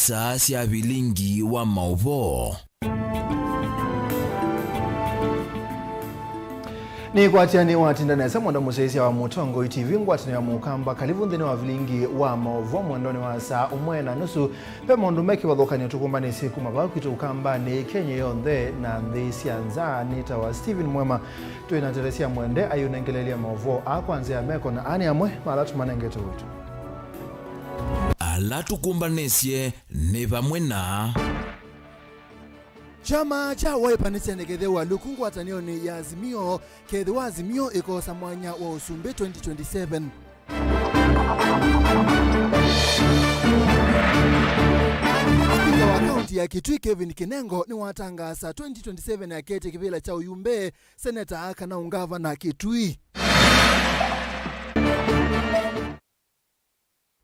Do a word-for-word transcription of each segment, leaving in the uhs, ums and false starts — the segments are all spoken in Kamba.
Saa sya vilingi wa maũvoo. Nĩkwatya nĩwatinda nesa mwenda mũsyaĩĩsya wa Mũtongoi T V ngwatanĩo ya Mũkamba. Kalivu nthĩnĩ wa vilingi wa maũvoo mwendonĩ wa saa ũmwe na nusu. Ve maũndũ me kĩvathũkany'o tũkũmbanĩsye kuma vaa kwitũ Ũkambanĩ, Kenya yonthe na nthĩ sya nza. Nĩtawa Stephen Mwema. Twĩ na Teresia Mwende ayĩũnengeleelya maũvoo aa kwa nzĩa ya meko, na aa nĩ amwe ma ala tũmanengete ũito. Ala tũkũmbanĩsye nĩ vamwe na. Kyama kya Wiper nĩkyendekethya ũalyũku ngwatanĩonĩ ya Azimio kethĩwa Azimio ĩkosa mwanya wa ũsumbĩ twenty twenty-seven. Spika wa kaunti ya Kitui Kevin Kinengo nĩwatangaasa twenty twenty-seven aketye kĩvĩla kya ũyumbĩ, seneta kana ũngavana Kitui.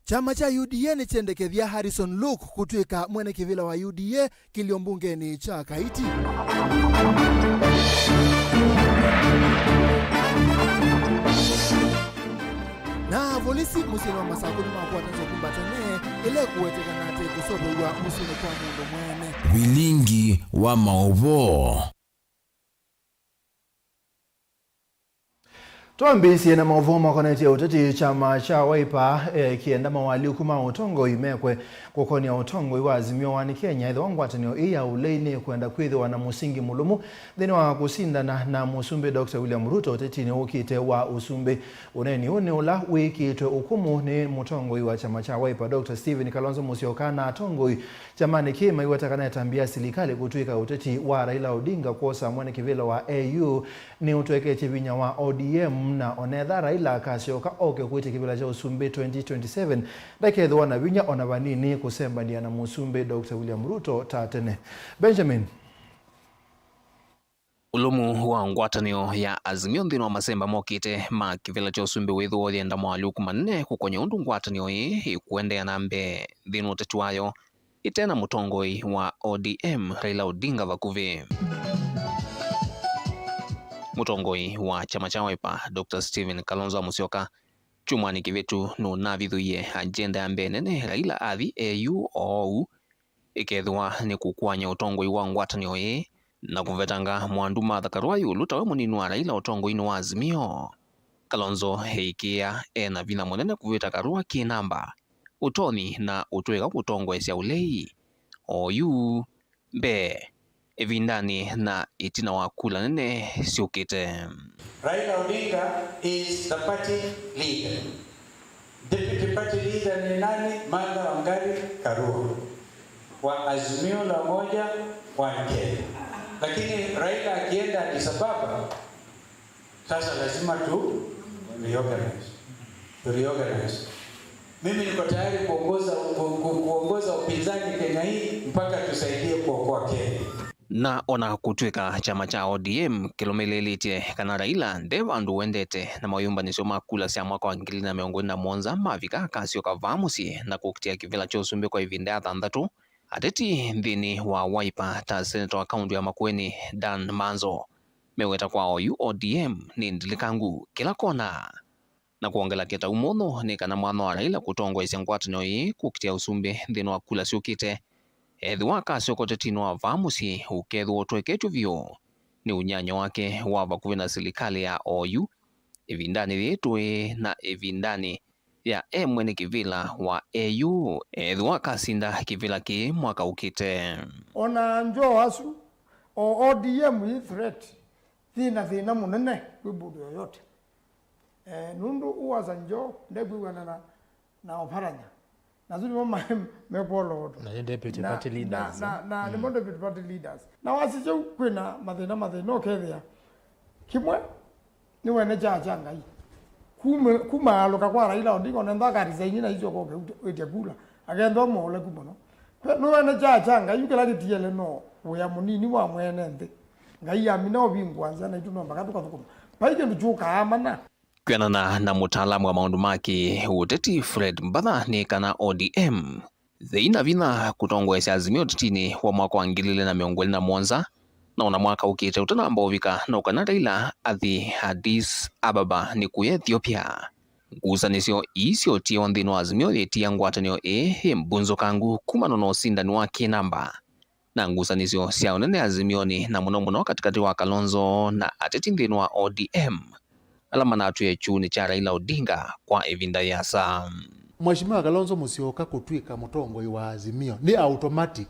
Kyama kya U D A nĩkyendekethya Harrison Luke kũtw'ĩka mwene kĩvĩla wa U D A kĩlio mbungenĩ kya Kaiti. Na volisi mũsyĩnĩ wa Masakũ nĩmakwata nzoku mbatane ĩla ĩkũwetekana atĩ kũseũvĩw'a mũsyĩnĩ kwa mũndũ mwene. Vilingi wa maũvoo. Twambĩĩsye na maũvoo makonetye ũteti. Kyama kya Wiper, eh, kĩenda mawaalyũku ma ũtongoi mekwe kũkonya ũtongoi wa Azimio One Kenya, ethĩwa ngwatanĩo ĩĩ ya ũlei nĩkwenda kwĩthĩwa na mũsingi mũlũmu nthĩnĩ wa kũsindana na Mũsumbĩ Doctor William Ruto ũtetinĩ ũkĩte wa ũsumbĩ. Ũneeni ũũ nĩ ũla wĩkĩtwe ũkũmũ nĩ mũtongoi wa kyama kya Wiper, Doctor Stephen Kalonzo Musyoka, na atongoi kyamanĩ kĩĩ maiweta kana ĩtambya ya silikalĩ kũtw'ĩka ũteti wa Raila Odinga kwosa mwene kĩvĩla wa A U nĩũtweketye vinya wa O D M, na onetha Raila akasyoka oke kwĩtya kĩvĩla kya ũsumbĩ twenty twenty-seven, ndakethĩwa na vinya ona vanini kũsembany'a na Mũsumbĩ Doctor William Ruto ta tene. Benjamin. Ũlũmu wa ngwatanĩo ya Azimio nthĩnĩ wa masemba mokĩte ma kĩvĩla kya ũsumbĩ wĩthĩwa ũyenda mawaalyũku manene kũkonya ũndũ ngwatanĩo ĩĩ ĩkũendeea na mbee nthĩnĩ wa ũteti wayo ĩte na mũtongoi wa O D M Raila Odinga vakuvĩ. Mũtongoi wa kyama kya Wiper, Doctor Stephen Kalonzo Musyoka, kyumwanĩ kĩvĩtu nũnavithũie agenda ya mbee nene Raila athi A U oou, ĩkethĩwa nĩ kũkuany'a ũtongoi wa ngwatanĩo ĩĩ na kũvetanga Mwandu Martha Karua ĩũlũ tawe mũnini wa Raila ũtongoinĩ wa Azimio. Kalonzo eĩkĩĩa e na vinya mũnene kũvĩta Karua kĩ namba, ũtonyi na ũtw'ĩka kũtongoesya ũlei. Oyu mbee, ĩvindanĩ na ĩtina wa kula nene syũkĩte. Raila Odinga is the party leader. Deputy party leader ni nani? Martha Wangari Karua wa Azimio la Umoja One Kenya. Lakini Raila akienda Addis Ababa, sasa lazima tu reorganize. Tu reorganize. Mimi niko tayari kuongoza, ku-, ku-, kuongoza upinzani Kenya hii mpaka tusaidie kuokoa Kenya. Na ona kũtw'ĩka kyama kya O D M kĩlũmĩlĩĩlĩtye kana Raila nde vandũ ũendete na mayũmbanĩsyo ma kula sya mwaka wa ngili ilĩ na mĩongo ĩlĩ na mũonza mavika akasyoka vaa mũsyĩ na kũkitĩa kĩvĩla kya ũsumbĩ kwa ĩvinda ya thanthatũ, ateti nthĩnĩ wa Wiper ta seneta wa kaũntĩ ya Makueni Dan Manzo meweta kwa oyu O D M nĩ ndilikangu kĩla kona. Na kwongela kĩtau mũno nĩ kana mwana wa Raila kũtongoesya ngwatanĩo ĩĩ kũkitĩa ũsumbĩ nthĩnĩ wa kula syũkĩte, ethĩwa akasyoka ũtetinĩ wa vaa mũsyĩ ũkethĩwa ũtweketw'e vyũ nĩ ũnyanya wake wa vakuvĩ na silikalĩ ya oyu ĩvindanĩ yĩĩ tũĩ na ĩvindanĩ ya e mwene kĩvĩla wa A U, ethĩwa akasinda kĩvĩla kĩĩ mwaka ũkĩte. Ona njoo asu, o O D M yĩ threat, yĩ na thĩna mũnene kwĩ mũndũ yoyote. Eh, nũndũ Uaza Joe ndekwĩw'ana na, na Oparanya. Na asu nĩmo ma-, mekwolootwa. Na nĩ deputy party leaders, na, eh? Na, na nĩmo deputy party leaders. Na wasisya u kwĩna mathĩna, mathĩna ũkethĩa. Kĩmwe, nĩ wene kyaa kya Ngai. Kuma, kuma alũka kwa Raila Odinga, onentha akarisaini na isyo koke wĩtya kula. Akentha ũmoleku mũno. Kwe, nĩ wene kyaa kya Ngai, yu kĩla kĩtiele no wĩa mũnini wa mwene nthĩ. Ngai amina ũvingũa nzĩa naitũ no mbaka tũkathũkũma. Vai kĩndũ kyũkaa mana. Kwĩanana na mũtaalamu wa maũndũ ma kĩ-ũteti Fred Mbatha nĩ kana O D M yĩina vinya kũtongoesya Azimio ũtetinĩ wa mwaka wa ngili ilĩ na mĩongo ĩlĩ na mũonza, na ona mwaka ũkĩte ũtanamba ũvika, no kana Raila athi Addis Ababa nĩ kũya Ethiopia. Ngusanĩsyo ii syotiawa nthĩnĩ wa Azimio yĩtia ngwatanĩo ĩĩ ĩ mbunzũkangu kumana na ũsindani wa kĩ-namba na ngusanĩsyo sya ũnene Azimioni, na mũno mũno katĩkatĩ wa Kalonzo na ateti nthĩnĩ wa O D M ala manatwĩe kyuunĩ kya Raila Odinga kwa ĩvinda yĩasa. Mheshimiwa Kalonzo Musyoka kũtw'ĩka mũtongoi wa Azimio nĩ automatic,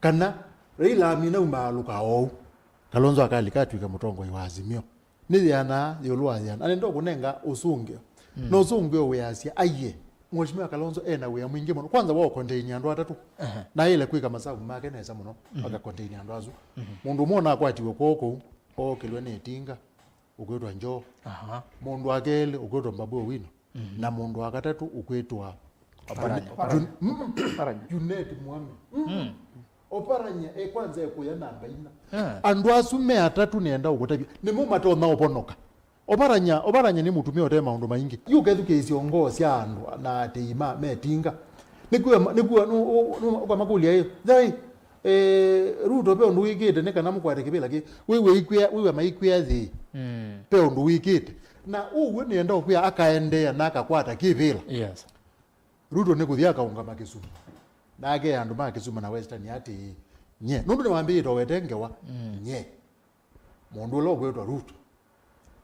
kana Raila amina umaalũka oou, Kalonzo akalika atw'ĩke mũtongoi wa Azimio. Nĩ yĩana ĩũlũ wa yĩana. Na nĩnenda kũnenga ũsũngĩo. Mm. Na ũsũngĩo wĩasya, aiye, Mheshimiwa Kalonzo ena wĩa mwingĩ mũno. Kwanza wa ũkonteini andũ atatũ. Aha. Na aĩle kwĩka masavu make nesa mũno, mhm, akakonteini andũ asu. Mhm. Mũndũ ũmwe ũnakwatiwe kwoo kũu, ookĩlwe nĩ ĩtinga, ũkwĩtwa Njoo. Aha. Mũndũ wa kelĩ ũkwĩtwa Babu Owino. Mhm. Na mũndũ wa katatũ ũkwĩtwa Oparanya. Jun-, mm, Oparanya. Junet Mohamed. Mm. Mm. Oparanya e kwanza ekuya namba ina. Ah. Andũ asu me atatũ nĩenda ũkũtavya. Nĩmo matonya ũvonoka. Oparanya, Oparanya nĩ mũtumĩa ũte maũndũ maingĩ. Yu ũkethukĩĩsya ngoo sya andũ na atĩi ma metinga. Nĩkuwa, nĩkuwa, nũ-, nũ-, nũ-, ũkamakũlya ĩ, thai, eh, Ruto ve ũndũ wĩkĩte nĩ kana mũkwate kĩvĩla kĩ. Wĩw'e ikwĩa, wĩw'e maikwĩa thĩ. Mm. Ve ũndũ wĩkĩte. Na ũw'o nĩenda ũkwĩa akaendeea na akakwata kĩvĩla. Yes. Ruto nĩ kũthi akaũngama Kisumu. Nake andũ ma Kisumu na Western atĩĩ, nye. Nũndũ nĩwambĩĩte owete ngewa. Mm. Nye. Mũndũ ũla ũkwĩtwa Ruto.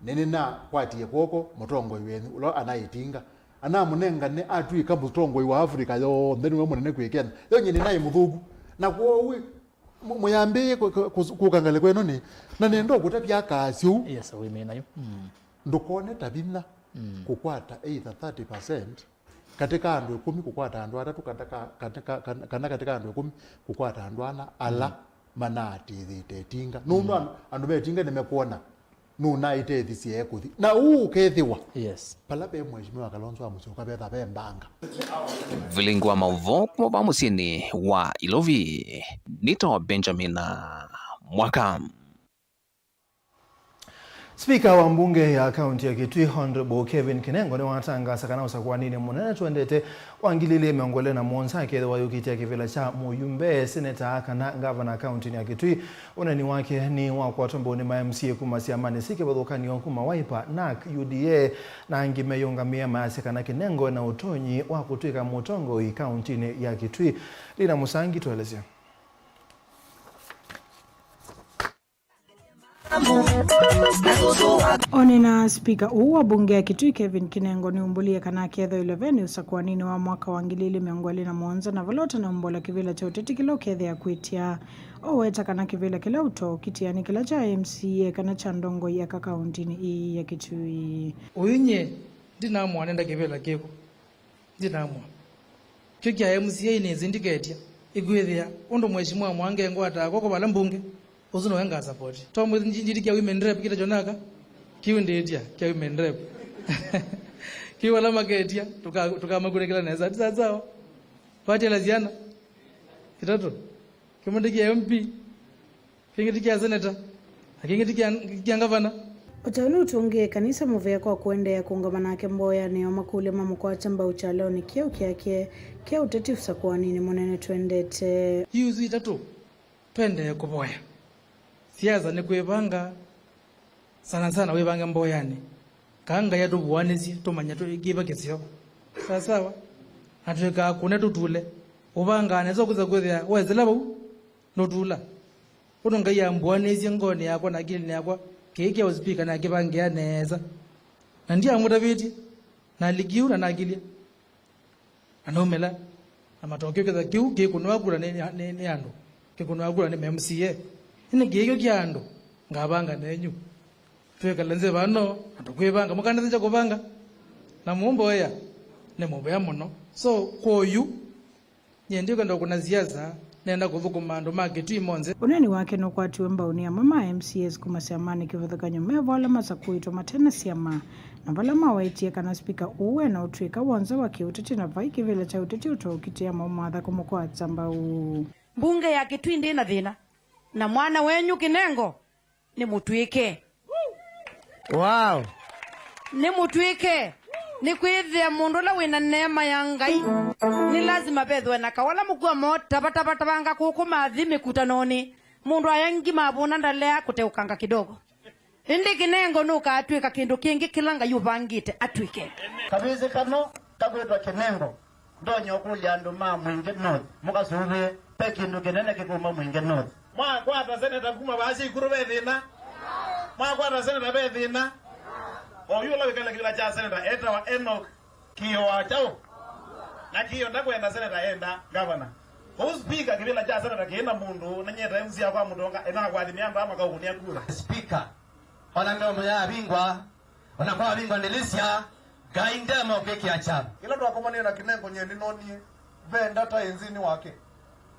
Nĩnĩnakwatie kw'oko mũtongoi wenyu ũla anaĩtinga. Anamũnengane atw'ĩka mũtongoi wa Africa yonthe nĩwe mũnene kwĩ Kenya. Yo nye nĩnaĩ mũthũku. Na kwoou, mũ-, mũyambĩĩe kũ-, kũ-, kũ-, kũka ngalĩko ĩno nĩ, na nenda ũkũtavya akasya ũu. Yes, wĩmĩe nayo. Mm. Ndũkone ta vinya, mm, kũkwata either thirty percent katĩ ka andũ ĩkũmi kũkwata andũ atatũ, kata ka-, kata ka-, kana, kana katĩ ka andũ ĩkũmi kũkwata andũ ana ala, mm, manaatĩthĩte ĩtinga. Nũndũ, mm, andũ, andũ me ĩtinga nĩmekwona nũnaĩtethisye ekũthi. Na ũu ũkethĩwa, yes, pala ve Mheshimiwa Kalonzo wa Musyoka vetha ve mbanga. Vilingi wa maũvoo kuma va mũsyĩnĩ wa Ilovi, nĩtawa Benjamin Mwaka. Spika wa mbunge ya kaunti ya Kitui, Honorable Kevin Kinengo, nĩwatangaasa kana ũsakũaninĩ mũnene twendete wa ngili ilĩ mĩongo ĩlĩ na mũonza akethĩwa ayũkĩtya kĩvĩla kya mũyumbe, seneta kana ngavana kauntinĩ ya Kitui. Ũneeni wake nĩ wakwatwa mbau nĩ ma M C A kuma syamanĩ syĩ kĩvathũkan'yo kuma Wiper, narc, U D A na angĩ meyĩũngamĩe mayasya kana Kinengo ena ũtonyi wa kũtw'ĩka mũtongoi kauntinĩ ya Kitui. Lina Mũsangi tũelesye. Onena spika ũũ wa mbunge ya Kitui Kevin Kinengo nĩumbũlĩe kana akethĩwa Iloveni ũsakũaninĩ wa mwaka wa ngili ilĩ mĩongo ĩlĩ na mũonza, na vala ũtanaumbũla kĩvĩla kya ũteti kĩla ũkethĩa kwĩtya, ũweta kana kĩvĩla kĩla ũtookitĩa nĩ kĩla kya M C A kana kya ndongoi aka kauntinĩ ĩĩ ya Kitui. Ũyu nyie ndinamũa nenda kĩvĩla kĩkũ. Ndinamũa. Kĩu kya M C A nĩsindiketya, ĩkwĩthĩa, ũndũ Mheshimiwa Mwangi engwataa kw'oko vala mbunge, ũsu nowe ngasapoti. Twamwĩthĩ njinjiti kya women rep kĩta kyonaka, kĩu ndĩtya kya women rep. Kĩu ala maketya, tũka-, tũkamakunĩkĩla nesa. Ati sawa sawa. Vatiala syana. Itatũ. Kĩmwe ndĩ kya M P. Kĩngĩ ti kya seneta, na kĩngĩ ti kya, kya ngavana. O ta ũu nũtũngĩe kanisa mũvea kwa kũendeea kũũngama nake mboyanĩ, o makũlyo mamũkwata mbau kyalonĩ kĩu kyake kya ũteti ũsakũaninĩ mũnene twendete. Yu isu itatũ, twendee kũvoya. Siasa nĩ kwĩvanga, sana sana wĩvange mboyanĩ. Kaa Ngai atũvuanĩsye, tũmanye tũ-, kĩva kĩseo. Sawa sawa. Na twĩkaa kũne tũtule. Ũvangaa nesa ũkwĩsa kwĩthĩa wesĩla vau. Nũtula. Ũndũ Ngai ambuanĩisye ngoonĩ yakwa na akilinĩ yakwa, kĩĩ kya ũspika nakĩvangĩa nesa. Na ndiamũtavĩtye, nalikiu na nakilya. Na naumĩla, na matokeo kĩtha kĩu kĩkũnwa kura nĩ, nĩ, nĩ andũ, kĩkũnwa kura nĩ ma M C A. Ĩndĩ kĩĩkyo kya andũ, ngavanga nenyu. Twĩkale nzĩ vano, na tũkwĩvanga, mũkanĩsĩkya kũvanga. Na mũmboea, nĩ mũvea mũno. So, kwoyu, Nyie ndikwenda kũna siasa, nenda kũthũkũma andũ ma Kitui monthe. Ũneeni wake nũkwatiwe mbau nĩ amwe ma M C As kuma syamanĩ kĩvathũkany'o me vo ala masakũĩtwe mate na syama, na vala mawetie kana spika ũũ ena ũtw'ĩka w'onthe wa kĩũteti na vai kĩvĩla kya ũteti ũtookitĩa maũmatha kũmũkwata mbau. Mbunge ya Kitui ndĩ na thĩna, na mwana wenyu Kinengo nĩ mũtw'ĩke. Wow. Nĩ mũtw'ĩke. Nĩkwĩthĩa mũndũ ũla wĩ na neema ya Ngai, nĩ lasima vethĩwe na kaũ. Ala mũkw'a moo tava, tava, tavanga kũkũ mathi mĩkutanonĩ, mũndũ aya ngi mavũna ndalea kũteũkanga kidogo. Ĩndĩ Kĩnengo nũkatw'ĩka kĩndũ kĩngĩ kĩla Ngai ũvangĩte atw'ĩke. Kavĩsĩ kano kakwĩtwa Kĩnengo. Ndonya ũkũlya andũ ma Mwingi North mũkasũvĩe, ve kĩndũ kĩnene kĩkuma Mwingi North. Mwakwata seneta kuma vaasya Ikuru ve thĩna? Mwakwata seneta ve thĩna? Oyu ũla wĩkala kĩvĩla kya seneta etawa Enoch Kĩĩo wa kyaũ? Na Kĩĩo ndakwenda seneta, enda ngavana. Kwoou spika, kĩvĩla kya seneta kĩĩ na mũndũ ũnenyete M C A kwa mũtonga, ĩnakwatĩmĩa andũ aa makaũkũnĩa kura. Spika, ona ndomo ya avingwa, ona kwa avingwa ndĩlĩsya, Ngai ndema ũkĩkĩa kya. Ĩla twakomanĩe na Kĩnengo nyie nĩnonie ve ndata ĩ nzĩnĩ wake,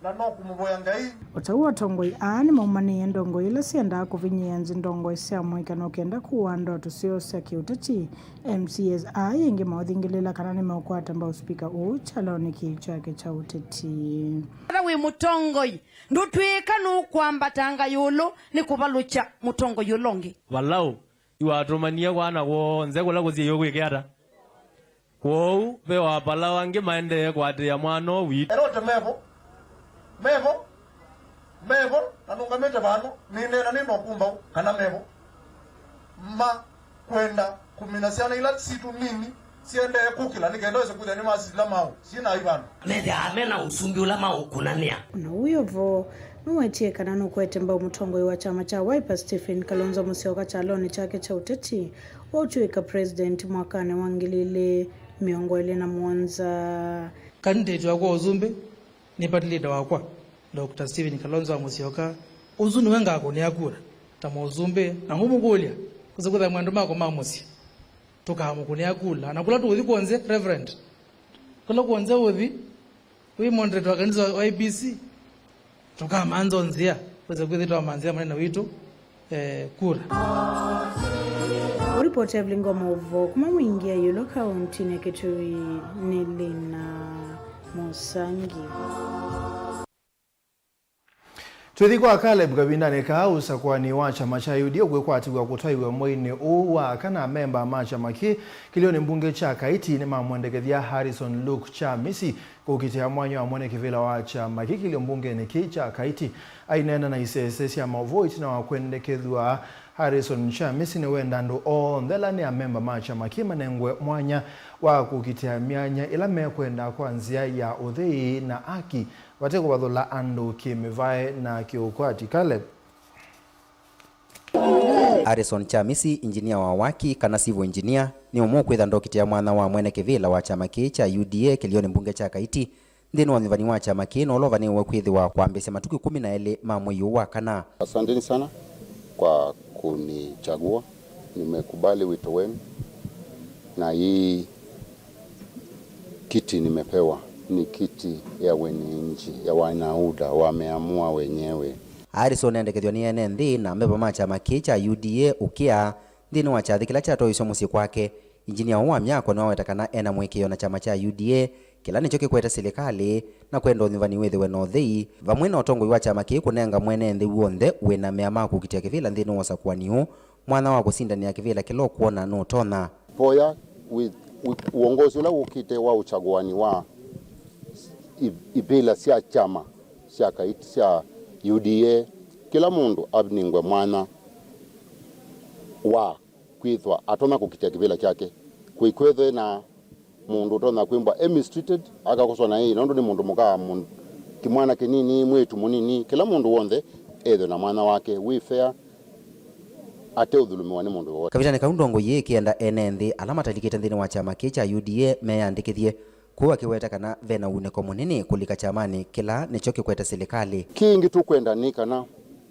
na no kũmũvoya Ngai. O ta ũu, atongoi aa nĩmaumanĩie ndongoi ila syendaa kũvinyĩĩa nzĩ ndongoi sya mũika nũkenda kũaa ndoto syoo sya kĩũteti. M C As aa yĩngĩ maũthingĩlĩĩla kana nĩmeũkwata mbau spika ũũ kyalonĩ kĩĩ kyake kya ũteti. Ethĩwa wĩ mũtongoi, ndũtw'ĩĩka nũkwambatanga ĩũlũ nĩ kũvalũkya mũtongoi ũla ũngĩ. Valaũ iwatũmanie kwana kwoo nze kũla kũsiĩĩwe kwĩke ata? Kwoou ve o apalaũ angĩ maendee kũatĩĩa mwana ũũ witũ. Erote mevo, mevo, mevo, na nũngamĩte vano, nĩneena nĩ na ũkũmbaũ kana mevo. Ma kwenda kũmina syana ila sitũ nini siendee kũkĩla nĩ kenda wĩse kwĩthĩa nĩmasisila maũ syĩ na ai vandũ. Methĩawa me na ũsumbĩ ũla maũkũnanĩa. O na ũu wĩ o vo, nũwetie kana nũkwete mbau mũtongoi wa kyama kya Wiper Stephen Kalonzo Musyoka kyalonĩ kyake kya ũteti wa ũtw'ĩka president mwakanĩ wa ngili ili mĩongo ĩlĩ na mũonza. Kandidate wakwa wa ũsumbĩ nĩ party leader wakwa, Doctor Stephen Kalonzo wa Musyoka. Ũsu nĩwe ngakũnĩa kura ta mũsumbĩ, na ngũmũkũlya, kwĩsa kwĩthĩa mwendũ makwa ma mũsyĩ, tũkamũkũnĩa kula. Na kũla tũũthi kw'onthe, Reverend, kũla kw'onthe ũthi, wĩ moderator wa kanisa wa I E B C, tũkamantha o nzĩa, kwĩsa kwĩthĩa twamanthĩa mũnene witũ, eh, kura. Ũripoti Evelyn Ngoma Ũvoo kuma Mwingi ya Ĩũlũ kauntinĩ ya Kitui nĩ Lina Mũsangi. Twĩthi kwa Caleb kavindanĩ kaa, ũsakũani wa kyama kya U D A ũkwĩkwatĩw'a kũtwaiwe mweinĩ ũũ wa kana, amemba ma kyama kĩĩ kĩlĩonĩ mbunge kya Kaiti nĩmamwendekethya Harrison Luke Chamisi kũkitĩa mwanya wa mwene kĩvĩla wa kyama kĩĩ kĩlĩo mbungenĩ kĩĩ kya Kaiti. Aineena na isese sya maũvoo ĩtina wa kwendekethw'a, Harrison Chamisi nĩwenda andũ onthe ala nĩ amemba ma kyama kĩĩ manengwe mwanya wa kũkitĩa myanya ĩla mekwenda kwa nzĩa ya ũthei na aki, vate kũvathũla andũ kĩ-mĩvae na kĩ-ũkwati. Caleb. Harrison Chamisi, injinia wa waki, kana civil engineer, nĩ ũmwe ũkwĩtha ndokitĩa mwanya wa mwene kĩvĩla wa kyama kĩĩ kya U D A kĩlĩonĩ mbunge kya Kaiti, nthĩnĩ wa ũnyuvani wa kyama kĩĩ, na ũla ũvanĩĩwe kwĩthĩwa kwambĩĩsya matukũ ĩkũmi na elĩ ma mwei ũũ wa kana. Asanteni sana kwa kunichagua. Nimekubali wito wenu, na hii kiti nimepewa ni kiti ya wenye nchi, ya wanauda, wameamua wenyewe. Harrison endekethw'a nĩ ene nthĩ na amemba ma kyama kĩĩ kya U D A ũkĩa nthĩnĩ wa kyathĩ kĩla kyatoeisye mũsyĩ kwake. Injinia ũũ wa myako nĩwaweta kana ena mũĩkĩĩo na kyama kya U D A, kĩla nĩkyo kĩkwete silikalĩ, na kwenda ũnyuvani wĩthĩwe na ũthei, vamwe na ũtongoi wa kyama kĩĩ kũnenga mwene nthĩ w'onthe wĩna mea ma kũkitĩa kĩvĩla nthĩnĩ wa ũsakũani ũũ, mwanya wa kũsindanĩa kĩvĩla kĩla ũkwona nũtonya. Voya with, with uongozi ũla wũkĩte wa ũchaguani wa i-, ivĩla sya kyama sya Kaiti sya U D A, kĩla mũndũ anengwe mwanya wa kwĩthwa atonya kũkitĩa kĩvĩla kyake. Kũikwethwe na mũndũ ũtonya kwĩmbwa e mistreated, akakoswa na ĩĩ, nũndũ nĩ mũndũ mũka, mũndũ, kĩmwana kĩnini, mwĩĩtu mũnini, kĩla mũndũ w'onthe ethwe na mwanya wake wĩ fair, ate ũthulumiwa nĩ mũndũ w'onthe. Kavitanĩ kau, ndongoi yĩĩ ĩkĩenda ene nthĩ ala matalikĩte nthĩnĩ wa kyama kĩĩ kya U D A meyandĩkĩthye, kũu akĩweta kana ve na ũunĩko mũnini kũlika kyamanĩ kĩla nĩkyo kĩkwete silikalĩ. Kĩngĩ tũkwenda nĩ kana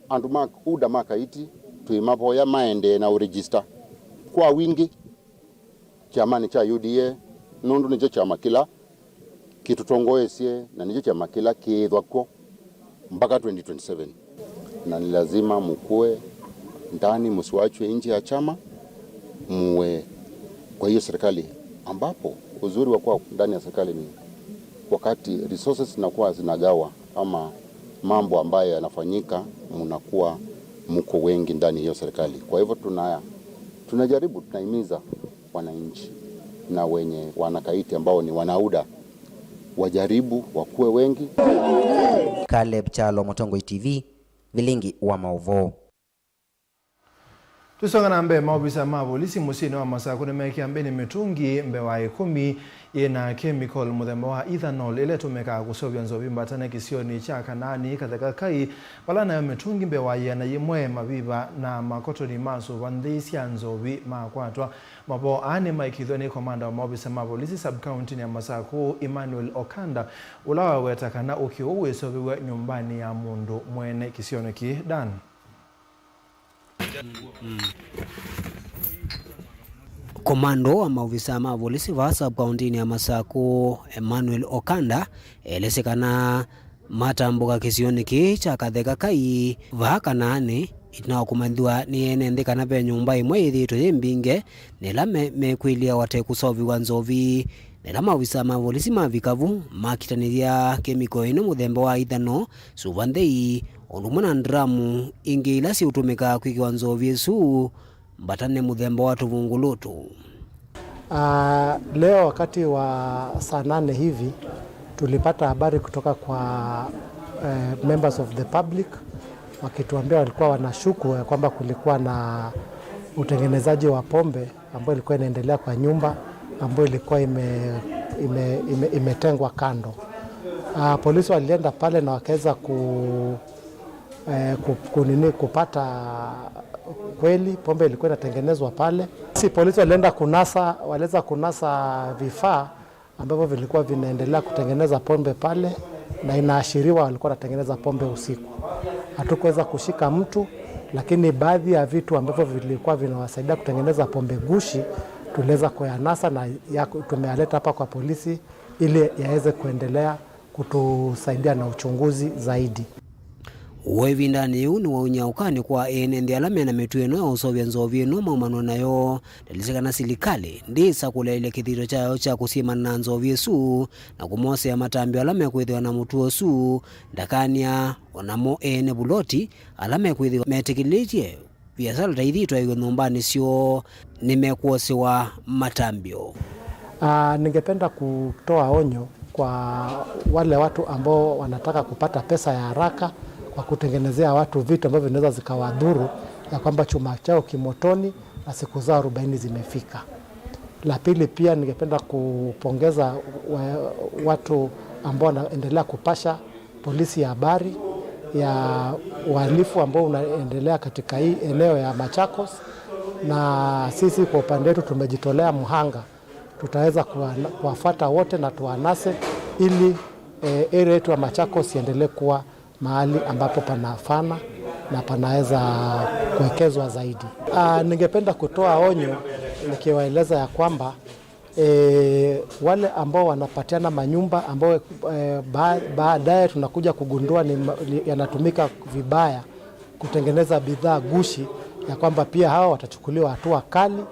andũ ma UDA ma Kaiti twĩmavoya maendee na ũregister kwa wingĩ kyamanĩ kya U D A, nũndũ nĩkyo kyama kĩla kĩtũtongoesye na nĩkyo kyama kĩla kĩĩthwa kw'o mbaka twenty twenty-seven. Na ni lazima mkuwe ndani, msiwachwe nje ya chama, muwe kwa hiyo serikali, ambapo uzuri wa kuwa ndani ya serikali ni wakati resources zinakuwa zinagawa ama mambo ambayo yanafanyika, mnakuwa mko wengi ndani ya hiyo serikali. Kwa hivyo tuna, tunajaribu, tunahimiza wananchi na wenye wana Kaiti ambao ni wana UDA wajaribu wakuwe wengi. Caleb Kyalo, Mũtongoi T V, Vilingi wa Maũvoo. Tũisonga na mbee, maovisa ma volisi mũsyĩnĩ wa Masakũ nĩmeekĩa mbĩnĩ mĩtũngi mbee wa ĩkũmi yĩ na kemikali mũthemba wa ethanol ĩla ĩtũmĩkaa kũseũvya nzovi mbatane kĩsionĩ kya Kanaani Katheka Kai, vala nayo mĩtũngi mbee wa ĩana yĩmwe, maviva na makotoni ma sũva nthĩ sya nzovi makwatwa. Mavoo aa nĩmaĩkĩĩthw'a nĩ komanda wa maovisa ma volisi sub-kauntinĩ ya Masakũ, Emmanuel Okanda, ũla waweta kana ũkĩ ũũ wĩseũvĩw'e nyũmbanĩ ya mũndũ mwene kĩsionĩ kĩĩ. Dan. Komando wa maovisa ma volisi vaa sub-kauntinĩ ya Masakũ, Emmanuel Okanda, elesye kana matambũka kĩsionĩ kĩĩ kya Katheka Kai vaa Kanaani, ĩtina wa kũmanyĩthw'a nĩ ene nthĩ kana ve nyũmba ĩmwe yĩthĩĩtwe yĩ mbinge, na ĩla me-, mekwĩlya wate kũseũvĩw'a nzovi. Na ĩla maovisa ma volisi mavika vu, makitanĩthya kemiko ĩno mũthemba wa ithano, sũva nthei, o ũndũ ũmwe na ndramu ingĩ ila siũtũmĩka kwĩkĩwa nzovi ĩsu, mbatane mũthemba wa tũvungulũtũ. Ah, leo wakati wa saa nane hivi tulipata habari kutoka kwa, eh, members of the public wakituambia walikuwa wanashuku ya kwamba kulikuwa na utengenezaji wa pombe ambayo ilikuwa inaendelea kwa nyumba ambayo ilikuwa ime-, ime-, ime-, imetengwa kando. Ah, polisi walienda pale na wakaweza ku-, eh, ku-, kunini, kupata kweli pombe ilikuwa inatengenezwa pale. Si polisi walienda kunasa, waliweza kunasa vifaa ambavyo vilikuwa vinaendelea kutengeneza pombe pale, na inaashiriwa walikuwa wanatengeneza pombe usiku. Hatukuweza kushika mtu, lakini baadhi ya vitu ambavyo vilikuwa vinawasaidia kutengeneza pombe gushi tuliweza kuyanasa na ya-, tumeyaleta hapa kwa polisi ili yaweze kuendelea kutusaidia na uchunguzi zaidi. Ũũ ĩvindanĩ yĩu nĩwauny'a ũkany'o kwa ene nthĩ ala mena mĩtuo ĩno ya ũseũvya nzovi ĩno maumanwe nayo. Ndelesye kana silikalĩ ndĩĩsa kũleelya kĩthito kyayo kya kũsyĩmana na nzovi ĩsu na kũmosea matambyo ala mekwĩthĩwa na mũtuo ũsu, ndakany'a o namo ene vuloti ala mekwĩthĩwa metĩkĩlĩtye viasala ta ithi itwaĩwe nyũmbanĩ syoo nĩmekwosewa matambyo. Ah, ningependa kutoa onyo kwa wale watu ambao wanataka kupata pesa ya haraka kwa kutengenezea watu vitu ambavyo vinaweza zikawadhuru, ya kwamba chuma chao kimotoni na siku zao arobaini zimefika. La pili pia ningependa kupongeza wa-, watu ambao wanaendelea kupasha polisi ya habari ya uhalifu ambao unaendelea katika hii eneo ya Machakos, na sisi kwa upande wetu tumejitolea mhanga, tutaweza kuwa-, kuwafuata wote na tuwanase ili, eh, area yetu ya Machakos iendelee kuwa mahali ambapo panafana na panaweza kuwekezwa zaidi. Ah, ningependa kutoa onyo nikiwaeleza ya kwamba E, wale ambao wanapatiana manyumba ambao, e, ba-, baadaye tunakuja kugundua ni ma-, ni, yanatumika vibaya kutengeneza bidhaa gushi, ya kwamba pia hawa watachukuliwa hatua kali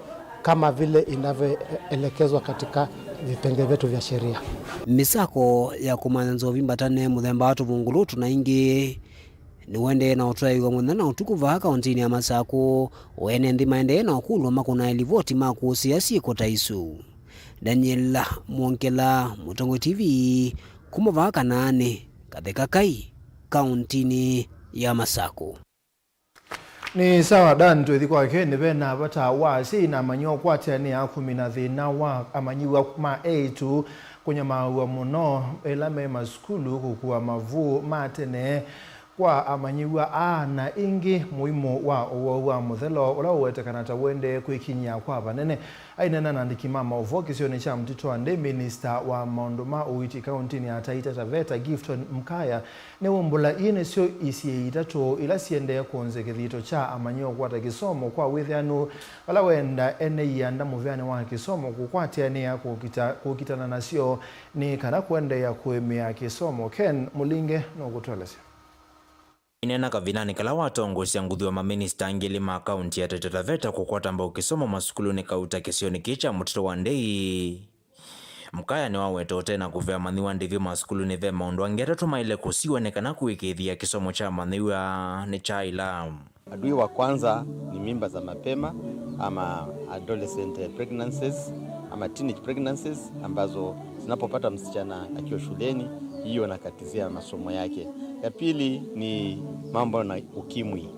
kama vile inavyoelekezwa katika vipenge vyetu vya sheria. Mĩsako ya kũmanya nzovi mbatane mũthemba wa tũvungulũtũ na ingĩ nĩũendee na ũtwaĩĩw'a mũthenya na ũtukũ vaa kaũntĩnĩ ya Masakũ, o ene nthĩ maendee na ũkũlw'a makũnae livoti ma kũsĩĩa syĩko ta isu. Daniel Mwongela, Mũtongoi T V, kuma vaa Kanaani, Katheka Kai, kaũntĩnĩ ya Masakũ. Nĩ sawa, Dan, twĩthi kwake. Nĩ ve na vata wa asyai na amanyĩw'a ũkwatĩanĩa kũmina thĩna wa amanyĩw'a ma eĩtu kũnyamaaw'a mũno ĩla me masukulu, kũkua mavuu ma tene kwa amanyĩw'a aa, na ĩngĩ mũimũ wa ũwau wa mũthelo ũla ũwetekana ta ũendee kwĩkinyĩa kwa vanene. Aineena na andĩki ma maũvoo kĩsionĩ kya Mtito wa Ndei, minista wa maũndũ ma ũiiti kaũntĩnĩ ya Taita Taveta, Gifton Mkaya, nĩwumbũla ii nĩsyo isyĩĩ itatũ ila siendee kũnzĩ kĩthito kya amanyĩw'a kũkwata kĩsomo kwa wĩthĩanu, vala wenda ene ianda mũvĩanĩ wa kĩsomo kũkwatĩanĩa kũkita-, kũkitana nasyo nĩ kana kũendeea kũĩmĩa kĩsomo. Ken Mũlinge nũkũtũelesya. Aineena kavindanĩ kala watongoesya nguthu ya maminista angĩ elĩ ma kaunti ya Taita Taveta kũkwata mbau kĩsomo masukulunĩ kauta kĩsionĩ kĩĩ kya Mũtito wa Ndei, Mkaya nĩwaweta ũte na kũvea amanyĩw'a ndĩvi masukulunĩ ve maũndũ angĩ atatũ maĩle kũsiw'a nĩ kana kũĩkĩĩthya kĩsomo kya amanyĩw'a nĩkyaaĩla. Adui wa kwanza ni mimba za mapema ama adolescent pregnancies ama teenage pregnancies ambazo zinapopata msichana akiwa shuleni, hiyo inakatizia masomo yake. Ya pili ni mambo na ukimwi.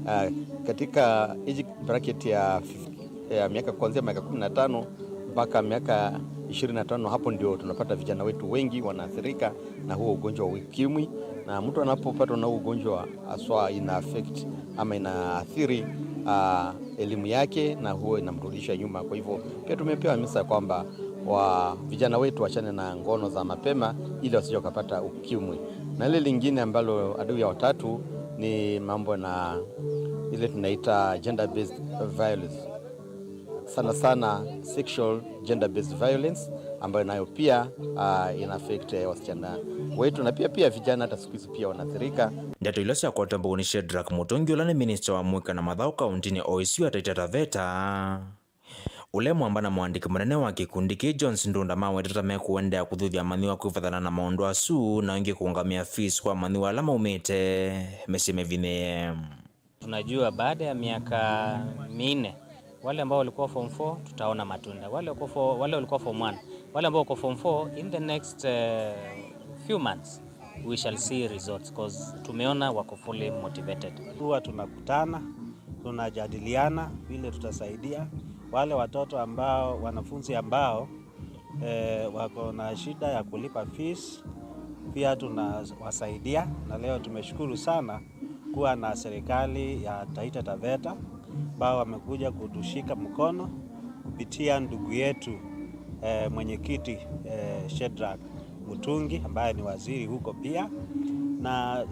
Ah, katika hizi Bracket ya fif-, ya miaka kuanzia miaka kumi na tano mpaka miaka ishirini na tano, hapo ndio tunapata vijana wetu wengi wanaathirika na huo ugonjwa wa ukimwi, na mtu anapopatwa na huo ugonjwa haswa ina affect ama inaathiri, ah, elimu yake na huo inamrudisha nyuma. Kwa hivyo pia tumepewa hamasa kwamba wa vijana wetu wachane na ngono za mapema ili wasije wakapata ukimwi. Na lile lingine ambalo adui ya watatu ni mambo na ile tunaita gender based violence, sana sana sexual gender based violence, ambayo nayo pia, ah, ina affect, eh, wasichana wetu na pia, pia vijana hata siku hizi pia wanaathirika. Ndeto ila syakwatwa mbau nĩ Shedrack Mutungi, ũla nĩ minista wa mũika na mathaũ kauntinĩ o ĩsu ya Taita Taveta. Ũla mwamba na mũandĩki mũnene wa kĩkundi kĩĩ, Jones Ndunda, mawetete mekũendeea kũthuthya amanyĩw'a kwĩvathana na maũndũ asu, na ĩngĩ kũũngamĩa fees kwa amanyĩw'a ala maumĩte mĩsyĩ mĩvinyĩĩe. Tunajua baada ya miaka minne, wale ambao walikuwa form four, tutaona matunda. Wale wako fo-, wale walikuwa form one, wale ambao wako form four, in the next, eh, few months, we shall see results 'cause tumeona wako fully motivated. Huwa tunakutana, tunajadiliana vile tutasaidia wale watoto ambao, wanafunzi ambao, eh, wako na shida ya kulipa fees, pia tunawasaidia. Na leo tumeshukuru sana kuwa na serikali ya Taita Taveta ambao wamekuja kutushika mkono kupitia ndugu yetu, eh, mwenyekiti, eh, Shedrack Mutungi ambaye ni waziri huko pia, na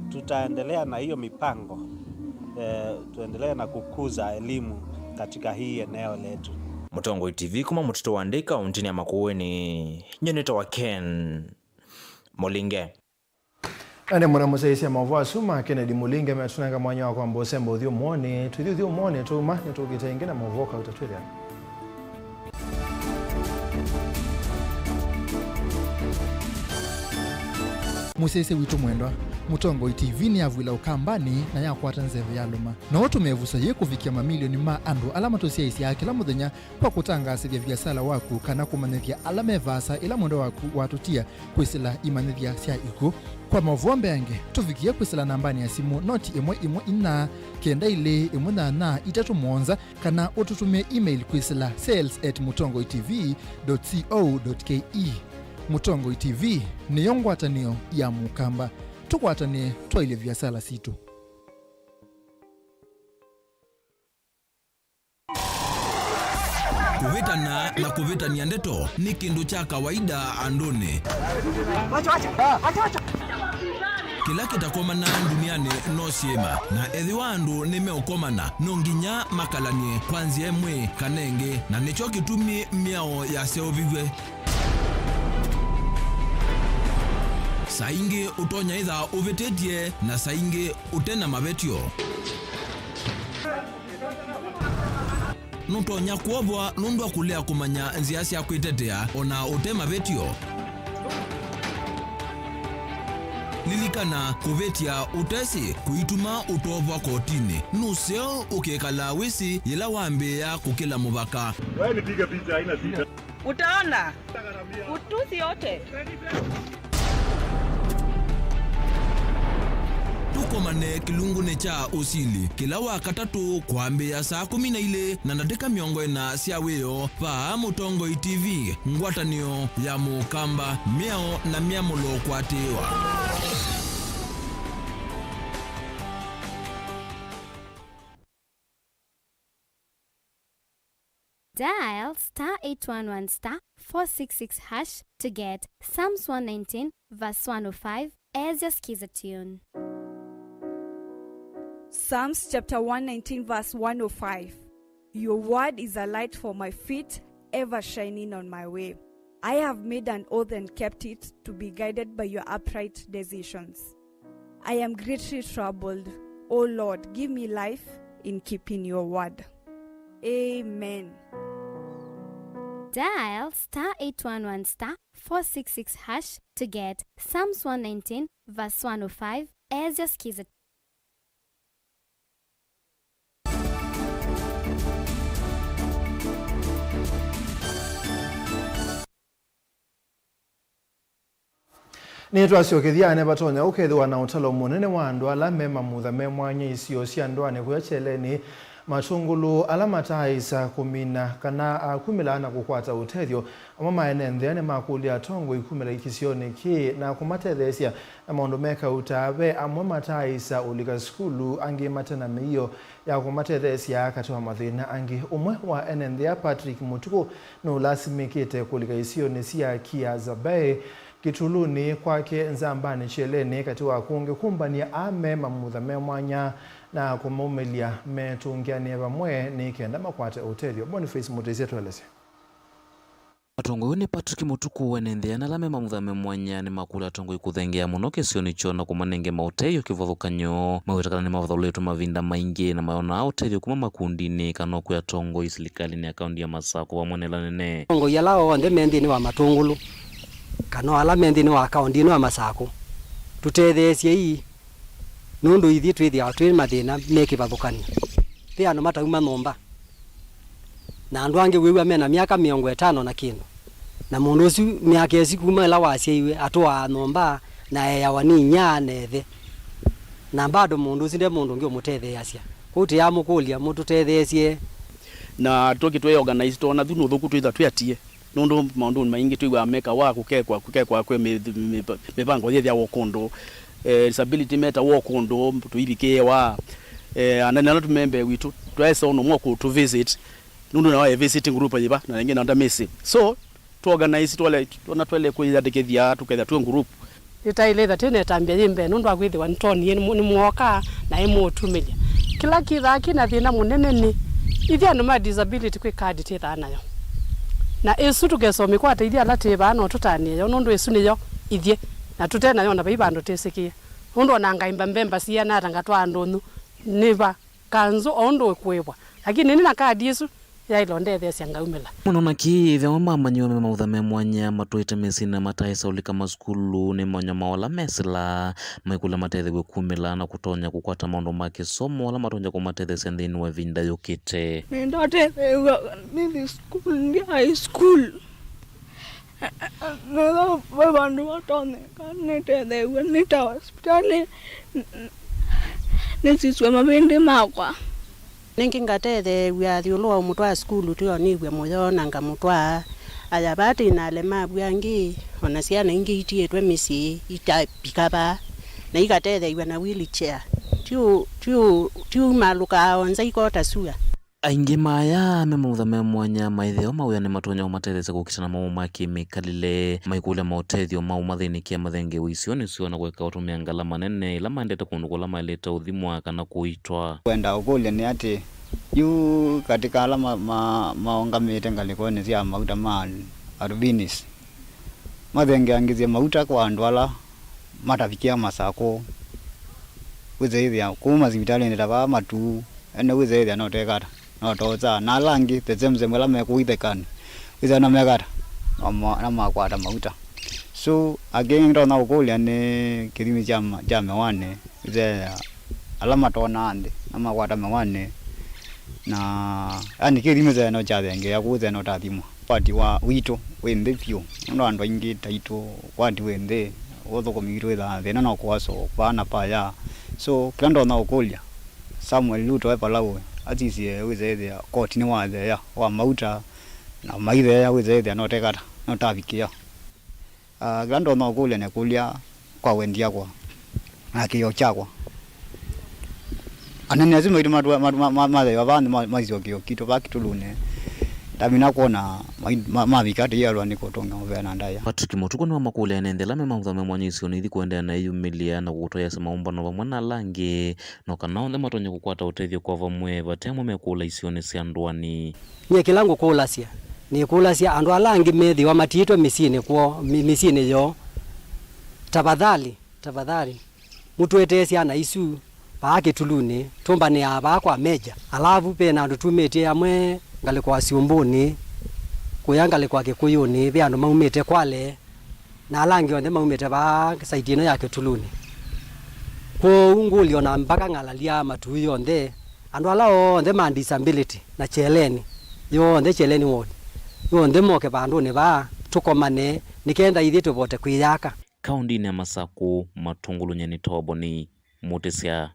tutaendelea na hiyo mipango, eh, tuendelee na kukuza elimu katika hii eneo letu. Mũtongoi T V kuma mũtitũ wa Ndei kauntinĩ ya Makueni, nyie nĩtawa Ken Mũlinge. Ene mũna mũsyaĩĩsya maũvoo asu ma Kennedy Mũlinge metũnenga mwanya wa kwamba ũsemba ũthyũmũonĩ. Tũithi ũthyũmũonĩ tũuma, nĩtũkĩte ĩngĩ na maũvoo kauta twĩthĩana. Mũsyaĩĩsya witũ mwendwa, Mũtongoi T V nĩyavw'ĩla Ũkambanĩ na yakwata nzeve ya lũma. No ũtũme ĩvuso yĩĩ kũvikĩa mamilioni ma andũ ala matũsyaĩĩsyaa kĩla mũthenya kwa kũtangaasĩthya viasala waku kana kũmanyĩthya ala me vaasa ĩla mwendwa waku watũtia kwĩsĩla imanyĩthya sya ikw'ũ. Kwa maũvoo mbeange, tũvikĩe kwĩsĩla nambanĩ ya simũ noti ĩmwe ĩmwe inya, kenda ilĩ ĩmwe nyanya itatũ mũonza, kana ũtũtũmĩe email kwĩsĩla sales at mũtongoi T V dot co dot K E. Mũtongoi T V nĩyo ngwatanĩo ya Mũkamba. Tũkwatanĩe twaĩlye viasala sitũ. Kũvĩtana na kũvĩtany'a ndeto nĩ kĩndũ kya kawaida andũnĩ. Kĩla kĩtakomana ndunianĩ no syĩma, na ethĩwa andũ nĩmeũkomana, no nginya makalany'e kwa nzĩa ĩmwe kana ĩngĩ, na nĩkyo kĩtumi mĩao yaseũviw'e. Saa ingĩ ũtonya ĩtha ũvĩtĩtye, na saa ingĩ ũte na mavetyo. Nũtonya kwovwa nũndũ wa kũlea kũmanya nzĩa sya kwĩtetea o na ũte mavetyo. Lilikana, kũvĩtya ũtesĩ kũituma ũtovwa kotinĩ. Nũseo ũkĩkalaa wĩsĩ yĩla wambĩĩa kũkĩla mũvaka. Wewe nipige picha, haina shida. Utaona. Utusi yote. Tũkomane kĩlungunĩ kya ũsili kĩla wa katatũ kwambĩĩa saa kũmi na ilĩ na ndatĩka mĩongo ĩna sya wĩoo, vaa Mũtongoi T V, ngwatanĩo ya Mũkamba, mĩao na myamũlo kũatĩĩwa. Dial star eight one one star four six six hash to get Psalms one nineteen verse one oh five as your skiza tune. Psalms chapter one nineteen verse one oh five. Your word is a light for my feet, ever shining on my way. I have made an oath and kept it, to be guided by your upright decisions. I am greatly troubled. O Lord, give me life in keeping your word. Amen. Dial star eight one one star four six six hash to get Psalms one nineteen verse one oh five as your skiza. Nĩtwasyokethya nĩvatonya ũkethĩwa na ũtalo mũnene wa andũ ala me mamutha me mwanya isio sya ndũanĩ kũya kyeleni, Matũngũlũ ala mataaĩsa kũmina kana akumĩla na kũkwata ũtethyo, amwe ma ene nthĩa nĩmakũlya atongoi kumĩla kĩsionĩ kĩĩ na kũmatetheesya na maũndũ me kauta. Ve amwe mataaĩsa ũlika sukulu, angĩ mate na mĩio ya kũmatetheesya katĩ wa mathĩna angĩ. Ũmwe wa ene nthĩa, Patrick Mũtukũ, nũlasimĩkĩte kũlika isionĩ sya Kiaza Bay, Kĩtulunĩ kwake, Nzambanĩ, Kyeleni, katĩ wa kũngĩ, kũmbany'a ame mamutha me mwanya na kũmaumĩlya metũngĩanĩe vamwe nĩ kenda makwate ũtethyo. Boniface Mũtĩsya tũelesye. Atongoi nĩ Patrick Mũtukũ, ene nthĩa na ala me mamutha me mwanya nĩmakũlya atongoi kũthengeea mũno kĩsionĩ kyoo na kũmanenge maũtethyo kĩvathũkany'o. Maweta kana nĩmavathalũlĩtwe mavinda maingĩ na mayonaa ũtethyo kuma makundinĩ kana o kwĩ atongoi silikalĩnĩ ya kaũnti ya Masakũ vamwe na ĩla nene. Atongoi ala onthe me nthĩnĩ wa Matũngũlũ kana o ala me nthĩnĩ wa kaũnti ĩno ya Masakũ, tũtetheesyei, nũndũ ithyĩ twĩthĩawa twĩ mathĩna me kĩvathũkany'o. Ve andũ matauma nyũmba, na andũ angĩ wĩw'a mena myaka mĩongo ĩtano na kĩndũ, na mũndũ ũsu myaka ĩsu kuma ĩla wasyaiwe atũaa nyũmba na eawa nĩ inyia na ĩthe, na bado mũndũ ũsu nde mũndũ ũngĩ ũmũtetheeasya. Kwoou tũyamũkũlya mũtũtetheesye. Na tũkĩ twĩ organize, twona thĩna ũthũku twĩtha twĩatie. Nũndũ maũndũnĩ maingĩ twĩw'aa mekawa kũkekwa, kũkekwa kwĩ mĩ-, mĩ-, mĩvango yĩthĩawa o kũndũ, eh, disability metawa o kũndũ tũivikĩĩwa, eh, anene ala tũmembee witũ twaesa ũndũ ũmwe kũtũ visit, nũndũ nao e visit group yĩva, na ĩngĩ nao ndamĩsĩ. So, tũ organize, twale, twona twele kwĩyandĩkĩthya, tũkethĩa twĩ group. Nĩtaĩle ĩtha twĩ na ĩtambya yĩ mbee nũndũ wa kwĩthĩwa nĩtwonie nĩ mũ-, nĩmwoka na ĩmũũtumĩlya. Kĩla kĩthaa kĩ na thĩna mũnene nĩ ithyĩ andũ ma disability kwĩ kadi twĩthaa nayo. Na ĩsu tũkesa ũmĩkwata ithyĩ ala twĩ vaa no tũtanĩe yo nũndũ ĩsu nĩyo ithyĩ, na tũte nayo ona vai vandũ twĩsĩkĩe. Nũndũ ona ngaimba mbemba siana ata ngatwaa ndũnyũ nĩ va kanzũ o ũndũ ĩkũĩvwa. Lakini nĩ na kadi ĩsu yaĩle ũndetheesya ngaumĩla. Mũno na kĩ, ĩthe wa mamanyiwa me mautha me mwanya matũĩte mĩsyĩnĩ na mataĩsa ũlika masukulu nĩ monyoma ala mesĩla maikũlya matethew'e kumĩla na kũtonya kũkwata maũndũ ma kĩsomo ala matonya kũmatetheesya nthĩnĩ wa ĩvinda yũkĩte. Nĩndatetheew'a nithi sukulu, ndi high school. Nĩtho ve vandũ vatonyeka nĩtetheew'e nĩ ta hospitalĩ, nĩsiswe mavĩndĩ makwa. Nĩngĩ ngatetheew'a ĩũlũ wa ũmũtwaa sukulu, twĩonĩw'e mũyo na ngamũtwaa. Aya vaa twĩ na alemavu angĩ, o na syana ingĩ itiĩtwe mĩsyĩ, itavika vaa, na ikatetheew'a na wheelchair. Ti ũ-, ti ũ-, ti ũmalũkaa o nza ikota sua. Aingĩ ma aya me mautha me mwanya maĩtheo mawĩa nĩmatonya kũmatetheesya kũkitana mawau ma kĩmĩkalĩle, maikũlya maũtethyo ma ũmathĩnĩkĩa mathengeew'e isionĩ syoo na kũeka ũtũmĩa ngalama nene ila maendete kũndũ kũla maĩlĩte ũthimwa kana kũitwa. Kwenda ũkũlya nĩ atĩ, yu katĩ ka ala ma-, ma-, maũngamĩte ngalĩkonĩ sya mauta ma albinism, mathengeangĩthye mauta kwa andũ ala matavikĩa masakũ. Wĩthĩĩthĩa kũu masivitalĩnĩ ta vaa Matuu, ene wĩthĩĩthĩa no tekata, no tosa, na ala angĩ the same same ala me kũu ithekani, wĩthĩa no mekata, no ma-, no makwata mauta. So, akĩ ndonya kũkũlya nĩ kĩthimi kya ma-, kya mĩwanĩ, wĩthĩĩthĩa ala matonaa nthĩ, no makwata mĩwanĩ, na, yani, kĩthimi theno kyathengeea kũu theno tathimwa. Ũkwati wa, witũ wĩ nthĩ vyũ, nũndũ andũ aingĩ taitũ, ũkwati wĩ nthĩ, ũthũkũmi witũ wĩthaa thĩna no kũasũ vaa na vaya. So, kĩla ndonya ũkũlya, Samuel Ruto e vala ũĩ, asisye wĩthĩĩthĩa koti nĩwatheea wa mauta, na maitheea wĩthĩĩthĩa no tekata, no tavikĩa. Ah, kĩla ndonya ũkũlya nĩ kũlya kwa wendi yakwa na kĩĩo kyakwa. Anene asu maitũ matwa-, matwa-, ma-, ma-, mathaiwa vaa nthĩ ma-, maisyo kĩĩo kitũ vaa Kĩtulunĩ. Ndamina kwona mai-, ma-, mavika tĩyalwa nĩ kũtũnga mũvea na ndaĩa. Patrick Mũtukũ nĩwamakũlya ene nthĩ ala me mautha me mwanya isionĩ ithi kũendeea na ĩyumĩlya na kũtwaĩasya maũmbano vamwe na ala angĩ, no kana onthe matonye kũkwata ũtethyo kwa vamwe vate amwe mekũla isionĩ sya ndũanĩ. Nyie kĩla ngũkũlasya, nĩkũlasya andũ ala angĩ methĩwa matiĩtwe mĩsyĩnĩ kwoo, mĩ-, mĩsyĩnĩ yoo, tafadhali, tafadhali, mũtũetee syana isu vaa Kĩtulunĩ, tũmbanĩaa vaa kwa Meja. Alavu ve na andũ tumĩtye amwe ngalĩko wa Syũmbũnĩ, kũya ngalĩko wa Kĩkũyũnĩ, ve andũ maumĩte Kwale, na ala angĩ onthe maumĩte vaa saiti ĩno ya Kĩtulunĩ. Kwoou ngũlyo na mpaka ng'alalya Matuu yonthe, andũ ala onthe ma disability na Kyeleni, yonthe Kyeleni ward, yonthe moke vandũnĩ vaa, tũkomane, nĩ kenda ithyĩ tũvote kwĩyaka. Kaũndĩnĩ ya Masakũ, Matũngũlũ, nyie nĩ Toboni Mũtĩsya.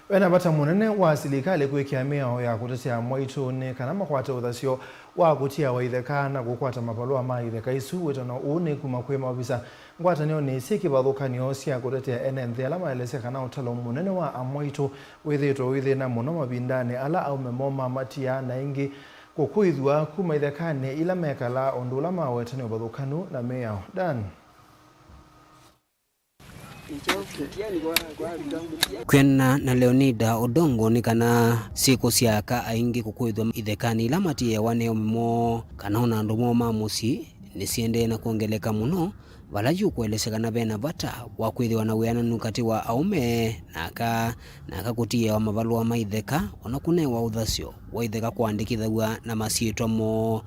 Vena vata mũnene wa silikalĩ kwĩkĩa mĩao ya kũtetea amwaitũ nĩ kana makwate ũthasyo wa kũtiawa itheka na kũkwata mavalũa ma itheka isu. Wĩtano ũũ nĩ kuma kwĩ maovisa ngwatanĩonĩ syĩ kĩvathũkany'o sya kũtetea ene nthĩ ala maelesya kana ũtalo mũnene wa amwaitũ wĩthĩĩtwe ũithĩna mũno mavindanĩ ala aũme moo mamatiaa na ĩngĩ kũkũĩthw'a kuma ithekanĩ ila mekalaa, ũndũ ũla maweta nĩ ũvathũkanu na mĩao. Dan. Kwĩanana na Leonida Odongo, nĩ kana syĩko sya aka aingĩ kũkũĩthw'a ithekanĩ ila matiĩawa nĩ aũme moo kana ona andũ moo ma mũsyĩ nĩsiendee na kwongeleka mũno, vala yu kũelesya kana vena vata wa kwĩthĩwa na wĩananu katĩ wa aũme na aka, na aka kũtiĩawa mavalũa ma itheka, ona kũnewa ũthasyo wa itheka kũandĩkĩthaw'a na masyĩtwa moo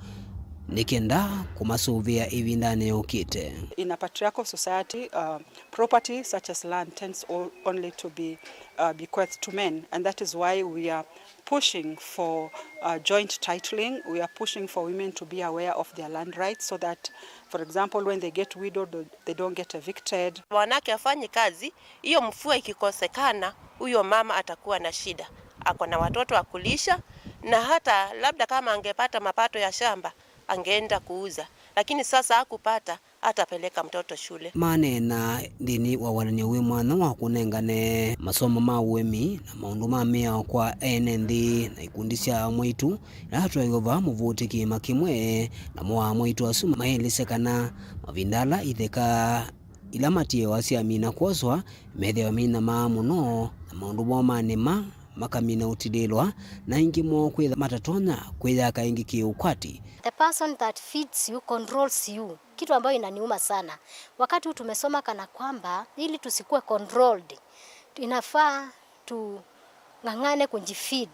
nĩ kenda kũmasũvĩa ĩvindanĩ yũkĩte. In a patriarchal society, uh, property such as land tends o-, only to be, uh, bequeathed to men, and that is why we are pushing for, uh, joint titling. We are pushing for women to be aware of their land rights so that, for example, when they get widowed, they don't get evicted. Wanawake wafanye kazi, hiyo mvua ikikosekana, huyo mama atakuwa na shida. Ako na watoto wa kulisha, na hata labda kama angepata mapato ya shamba, angeenda kuuza. Lakini sasa hakupata, atapeleka mtoto shule. Maneena nthĩnĩ wa walany'o wĩ mwanya wa kũnengane masomo ma ũĩmi na maũndũ ma mĩao kwa ene nthĩ na ikundi sya amwaitũ ila atwaĩwe vaa mũvũtĩkĩĩma kĩmwe, namo amwaitũ asu maelesya kana mavinda ala itheka ila matiĩawa syamina kwoswa, methĩawa meinamaa mũno, na maũndũ moo manĩma makamina ũtilĩĩlwa, na aingĩ moo kwĩtha matatonya kwĩyaka ĩngĩ kĩ-ũkwati. The person that feeds you controls you, kitu ambayo inaniuma sana. Wakati huu tumesoma kana kwamba ili tusikuwe controlled, inafaa tung'ang'ane kujifeed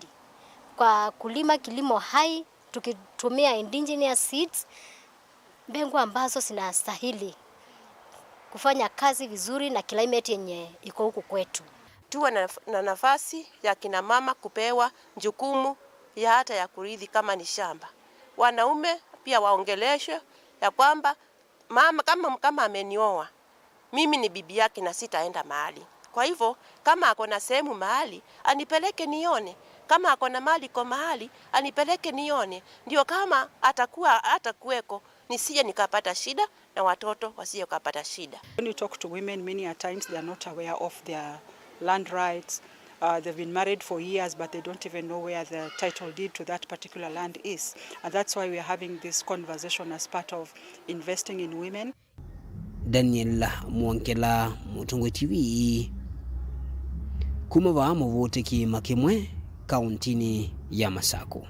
kwa kulima kilimo hai, tukitumia indigenous seeds, mbegu ambazo zinastahili kufanya kazi vizuri na climate yenye iko huku kwetu. Tuwe na, na nafasi ya kina mama kupewa jukumu ya hata ya kurithi kama ni shamba. Wanaume pia waongeleshwe ya kwamba mama, kama, kama amenioa, mimi ni bibi yake na sitaenda mahali. Kwa hivyo, kama ako na sehemu mahali, anipeleke nione. Kama ako na mali kwa mahali, anipeleke nione. Ndio kama atakuwa, atakuweko, nisije nikapata shida na watoto wasije wakapata shida. When you talk to women, many a times they are not aware of their land rights. Uh, they've been married for years, but they don't even know where the title deed to that particular land is. And that's why we are having this conversation as part of investing in women. Daniel Mwongela, Mũtongoi T V, kuma vaa mũvũtĩkĩĩma kĩmwe, kauntinĩ ya Masakũ.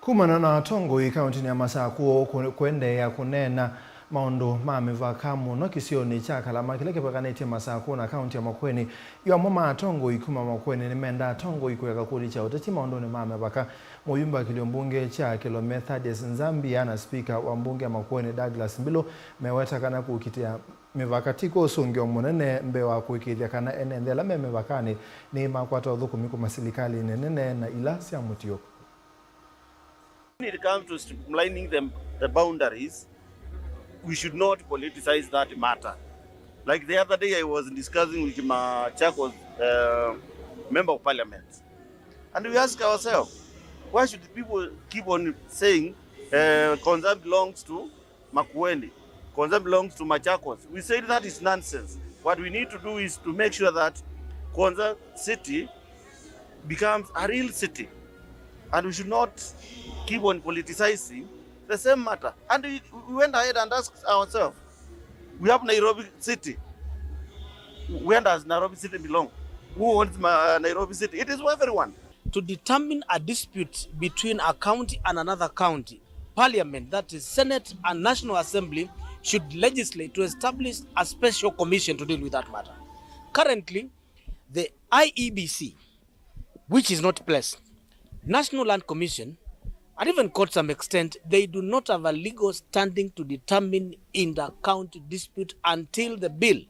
Kumana na atongoi kauntinĩ ya Masakũ kũ-, kũendeea kũneena maũndũ ma mĩvaka mũno kĩsionĩ kya Kalama kĩla kĩvakanĩtye Masakũ na kaunti ya Makueni, yu amwe ma atongoi kuma Makueni nĩmendaa atongoi kũeka kũlikya ũteti maũndũnĩ ma mĩvaka. Mũyumba kĩlio mbunge kya Kilome Thaddeus Nzambia na spika wa mbunge ya Makueni Douglas Mbilu meweta kana kũkitĩa mĩvaka ti kũsũngĩo mũnene mbee wa kũĩkĩĩthya kana ene nthĩ ala me mĩvakanĩ nĩmakwata ũthũkũmi kuma silikalĩnĩ nene na ila sya mũtiũko. When it comes to streamlining the, the boundaries, we should not politicize that matter. Like the other day, I was discussing with Machakos, uh, member of parliament, and we ask ourselves, why should people keep on saying, uh, Konza belongs to Makueni. Konza belongs to Machakos. We said that is nonsense. What we need to do is to make sure that Konza City becomes a real city. And we should not keep on politicizing the same matter. And we, we went ahead and asked ourselves, we have Nairobi City. Where does Nairobi City belong? Who owns Ma-, Nairobi City? It is for everyone. To determine a dispute between a county and another county, Parliament, that is Senate and National Assembly, should legislate to establish a special commission to deal with that matter. Currently, the I E B C, which is not placed, National Land Commission, and even court to some extent, they do not have a legal standing to determine inter-county dispute until the bill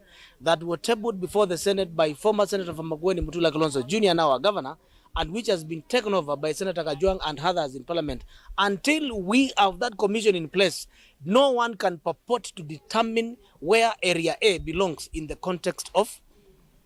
that were tabled before the Senate by former Senator from Makueni, Mutula Kilonzo Junior, now our governor, and which has been taken over by Senator Kajwang' and others in parliament. Until we have that commission in place, no one can purport to determine where Area A belongs in the context of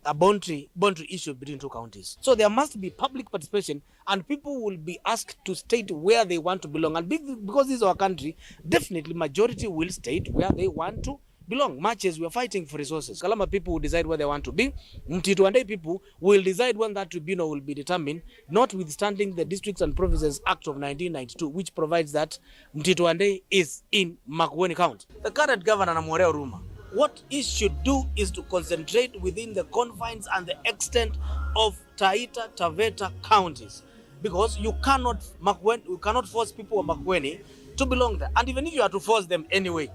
a boundary, boundary issue between two counties. So there must be public participation and people will be asked to state where they want to belong. And be-, because this is our country, definitely majority will state where they want to belong, much as we are fighting for resources. Kalama people will decide where they want to be. Mtito Andei people will decide when that tribunal will be determined, notwithstanding the Districts and Provinces Act of nineteen ninety-two, which provides that Mtito Andei is in Makueni County. The current governor, Namwore Oruma, what he should do is to concentrate within the confines and the extent of Taita Taveta counties, because you cannot Makueni, you cannot force people of Makueni to belong there. And even if you are to force them anyway,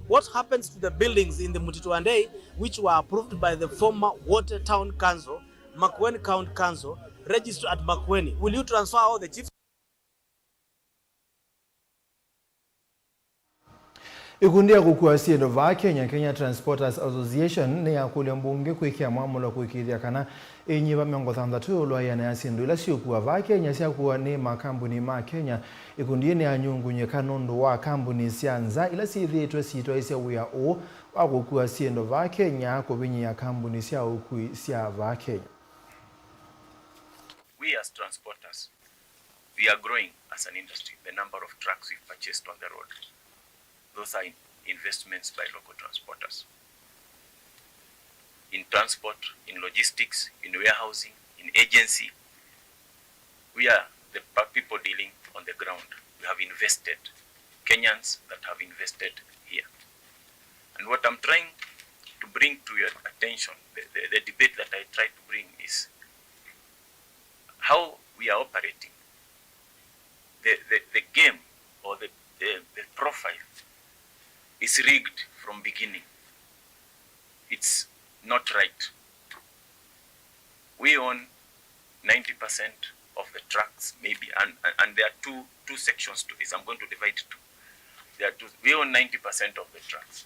what happens to the buildings in the Mtito Andei which were approved by the former Wote Town Council, Makueni County Council, registered at Makueni? Will you transfer all the chiefs? Ĩkundi ya kũkua syĩndũ vaa Kenya, Kenya Transporters Association, nĩyakũlya mbunge kwĩkĩa mwamũlo kũĩkĩĩthya kana ĩnyĩva mĩongo thanthatũ ĩũlũ wa ĩana ya syĩndũ ila syĩũkua vaa Kenya syakuwa nĩ makambuni ma Kenya. Ĩkundi yĩĩ nĩyanyungunyĩka nũndũ wa kambuni sya nza ila syĩthĩĩtwe syĩtwaĩĩsya wĩa ũũ wa kũkua syĩndũ vaa Kenya kũvinyĩĩa kambuni sya ũkui sya vaa Kenya. We as transporters, we are growing as an industry, the number of trucks we've purchased on the road. Those are in-, investments by local transporters. In transport, in logistics, in warehousing, in agency, we are the pa-, people dealing on the ground. We have invested, Kenyans that have invested here. And what I'm trying to bring to your attention, the, the, the debate that I try to bring is how we are operating, the, the, the game or the, the, the profile is rigged from beginning. It's not right. We own ninety percent of the trucks, maybe, and, and, and there are two, two sections to this. I'm going to divide it two. There are two, we own ninety percent of the trucks,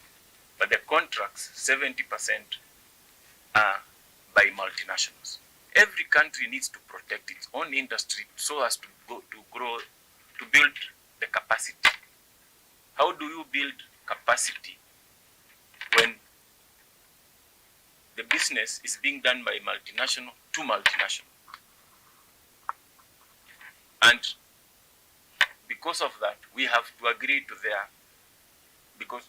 but the contracts, seventy percent are by multinationals. Every country needs to protect its own industry so as to go, to grow, to build the capacity. How do you build capacity when the business is being done by multinational to multinational? And because of that, we have to agree to their, because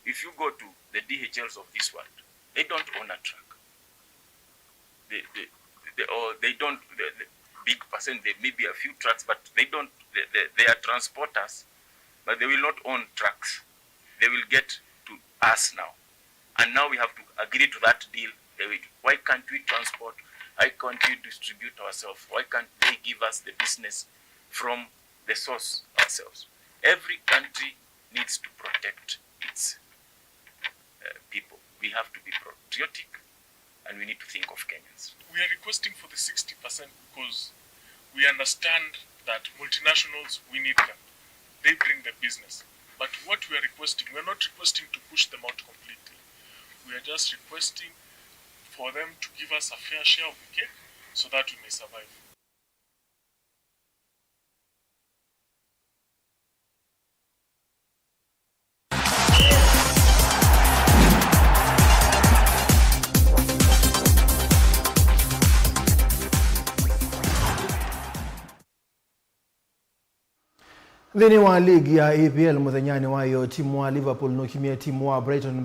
if you go to the D H Ls of this world, they don't own a truck. They, they, they, or they don't, the, the big percent, they maybe a few trucks, but they don't, they, they, they are transporters, but they will not own trucks. They will get to us now. And now we have to agree to that deal. They will, why can't we transport? Why can't we distribute ourselves? Why can't they give us the business from the source ourselves? Every country needs to protect its, uh, people. We have to be patriotic and we need to think of Kenyans. We are requesting for the sixty percent because we understand that multinationals, we need them. They bring the business. But what we are requesting, we are not requesting to push them out completely. We are just requesting for them to give us a fair share of the cake so that we may survive. Nthĩnĩ wa ligi ya E P L mũthenyanĩ wa ĩyoo, timu wa Liverpool nũkimie timu wa Brighton